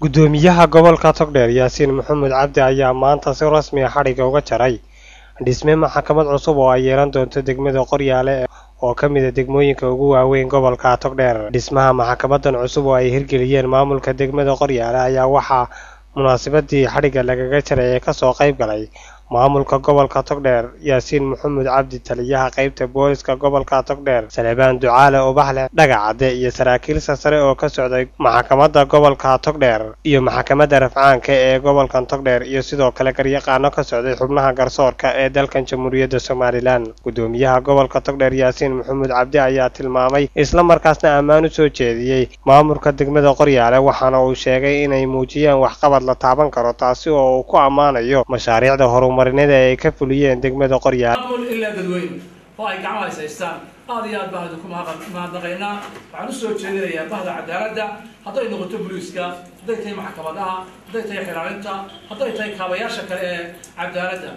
Gudoomiyaha gobolka Togdheer Yaasiin Maxamuud Cabdi ayaa maanta si rasmi ah xadhigga uga jaray dhisme maxkamad cusub oo ay yeelan doonto degmada Qoryaale oo ka mid ah degmooyinka ugu waaweyn gobolka Togdheer. Dhismaha maxkamadan cusub oo ay hirgeliyeen maamulka degmada Qoryaale ayaa waxaa munaasabadii xadhigga lagaga jaray ee kasoo qayb galay maamulka gobolka Togdheer Yaasiin Maxamuud Cabdi, taliyaha qaybta booliska gobolka Togdheer Salebaan Ducaale Ubaxle Dhagacade iyo saraakiil sare oo ka socday maxkamadda gobolka Togdheer iyo maxkamadda rafcaanka ee gobolkan Togdheer iyo sidoo kale garyaqaano ka socday xubnaha garsoorka ee dalkan Jamhuuriyadda Somaliland. Gudoomiyaha gobolka Togdheer Yaasiin Maxamuud Cabdi ayaa tilmaamay isla markaasna ammaan u soo jeediyey maamulka degmada Qoryaale, waxaana uu sheegay inay muujiyeen waxqabad la taaban karo, taasi oo uu ku ammaanayo mashaariicda horumarineed ee ay ka fuliyeen degmada Qoryaale. Maamul ilaa dadweyne oo ay gacmaha is haystaan, aad iyo aad baan idinku mahadnaqaynaa. Waxaan usoo jeedinayaa bahda cadaaladda, hadday noqoto booliiska, hadday tahay maxkamadaha, hadday tahay xilaalinta, hadday tahay kaabayaasha kale ee cadaaladda,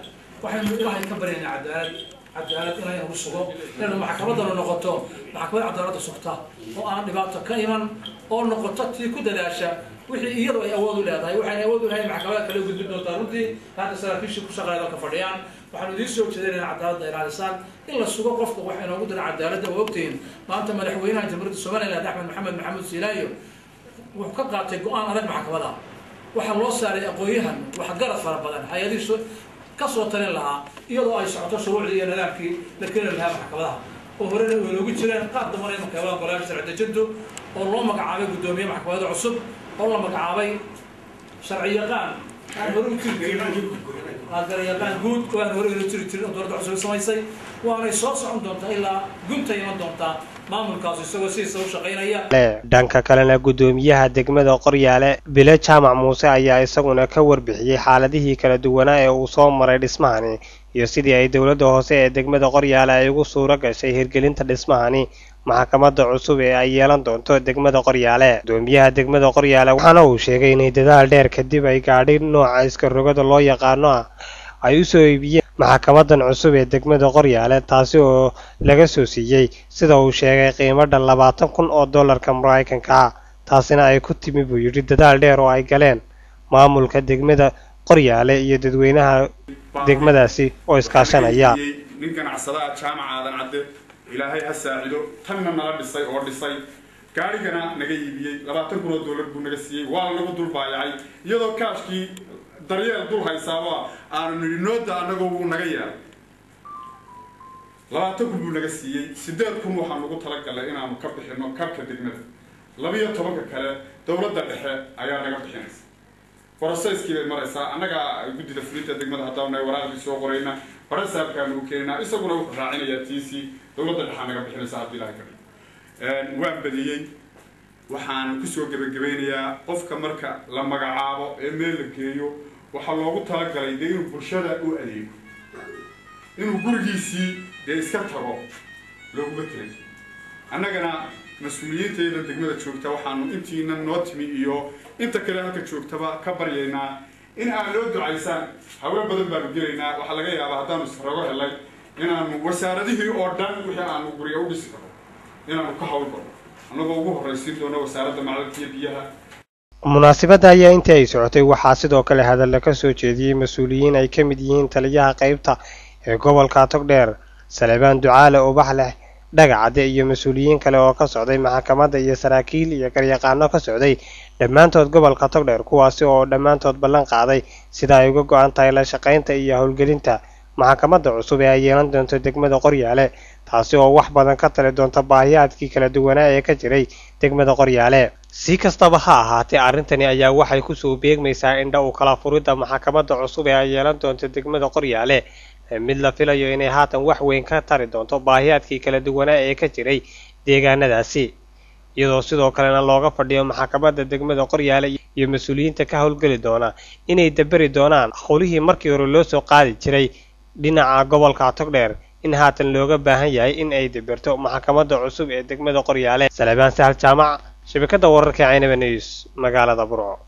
waxaynu Ilaahay ka baryaynaa cadaalad, cadaalad inay nagu sugo, inaynu maxkamadanu noqoto maxkamad cadaaladda sugta oo aan dhibaato ka iman, oo noqoto tii ku dadaasha wixii iyadu ay awood u leedahay. Waxayna awood u leedahay maxkamada kale u gudbin doontaa. Runtii hadda saraakiishii ku shaqeeya dalka fadhiyaan, waxaanu idiin soo jeedinaynaa cadaaladda ilaalisaan, in la sugo qofka waxa inoogu dira cadaaladda. Oo ogtihiin maanta madaxweynaha Jamhuuriyadda Somaliland Axmed Maxamed Maxamuud Siilaayo wuxuu ka qaatay go-aan adag. Maxkamada waxaa loo saaray aqoon-yahan waxgarad fara badan, hay-adihii ka soo talin lahaa, iyadoo ay socoto shuruucdii iyo nidaamkii la keeni lahaa maxkamadaha oo horena way loogu jireen qaar dambana imanka helaan golayaasha sharci dejintu, oo loo magacaabay guddoomiye maxkamadada cusub, oo la magacaabay sharci yaqaan aan hore u jiri jirin, garyaqaan guud oo aan hore ula jiri jirin oo dowladda cusub samaysay. Waanay soo socon doontaa ilaa gunta iman doontaa maamulkaasu isagoo sidiisa u shaqaynaya. Dhanka kalena gudoomiyaha degmada Qoryaale Bile Jaamac Muuse ayaa isaguna ka warbixiyey xaaladihii kala duwanaa ee uu soo maray dhismahani iyo sidii ay dowladda hoose ee degmada Qoryaale ay ugu suuro gashay hirgelinta dhismahani maxkamadda cusub ee ay yeelan doonto degmada Qoryaale. Gudoomiyaha degmada Qoryaale waxaana uu sheegay inay dadaal dheer kadib ay gaadhi nooca iska rogada loo yaqaano ah ay u soo iibiyeen maxkamadan cusub ee degmada Qoryaale, taasi oo laga soo siiyey sida uu sheegay qiimo dhan 20,000 oo dollarka Maraykanka ah, taasina ay ku timi buu yidhi dadaal dheer oo ay galeen maamulka degmada Qoryaale iyo dadweynaha degmadaasi oo iskaashanaya. Nin ganacsadaha Jaamac Aadan Cadde, Ilaahay ha saacido, tanna nala dhisay oo dhisay, gaarigana naga iibiyey, 20,000 oo dollar buu naga siiyey. Waa lanagu dul baayacay iyadoo kaashkii daryeel dul haysaaba aanu nidhi nooda annagoo wuu naga yeelay. 20,000 buu naga siiyey, 8,000 waxaan ugu talagalnay inaanu ka bixino kabka degmada, 12-ka kale dowladda dhexe ayaa naga bixinaysa. Process-kii bay maraysaa. Annaga guddida fulinta degmada haddaanu waraaqdii soo qorayna barasaabkaanu u keenaynaa, isaguna wuxuu raacinayaa tiisii, dowladda dhexaa naga bixinaysa haddii Ilahay ka dhigo. Waan badiyey, waxaan kusoo gebagabaynayaa qofka marka la magacaabo ee meel la geeyo waxaa loogu talagalay dee inuu bulshada u adeego, inuu gurigiisii dee iska tago looguma talagelin. Annagana mas-uuliyiintayda degmada joogta waxaanu intiina noo timi iyo inta kale halka joogtaba ka baryaynaa in aad noo ducaysaan. Hawlo badan baanu gelaynaa. Waxaa laga yaabaa haddaanu isrago helay inaanu wasaaradihii oo dhan wixii aanu gurya u dhisi karno inaanu ka hawlgalno, annagoo ugu horraysiin doono wasaaradda macdalka iyo biyaha. Munaasabadda ayaa intii ay socotay waxaa sidoo kale hadalla ka soo jeediyey mas-uuliyiin ay ka mid yihiin taliyaha qaybta ee gobolka Togdheer Salebaan Ducaale Ubaxleh Dhagacade iyo mas-uuliyiin kale oo ka socday maxkamadda iyo saraakiil iyo garyaqaano ka socday dhammaantood gobolka Togdheer, kuwaasi oo dhammaantood ballan qaaday sida ay uga go-an tahay la shaqaynta iyo howlgelinta maxkamadda cusub ee ay yeelan doonto degmada Qoryaale, taasi oo wax badan ka tali doonta baahiyaadkii kala duwanaa ee ka jiray degmada Qoryaale. Si kastaba ha ahaatee, arrintani ayaa waxay kusoo beegmaysaa indha u kala furidda maxkamadda cusub ee ay yeelan doonto degmada Qoryaale, mid la filayo inay haatan wax weyn ka tari doonto baahiyaadkii kala duwanaa ee ka jiray deegaanadaasi, iyadoo sidoo kalena looga fadhiyo maxkamadda degmada Qoryaale iyo mas-uuliyiinta ka howlgeli doona inay daberi doonaan howlihii markii hore loo soo qaadi jiray dhinaca gobolka Togdheer in haatan looga baahan yahay in ay deberto maxkamadda cusub ee degmada Qoryaale. Salebaan Sahal Jaamac, shabakadda wararka Caynaba News, magaalada Burco.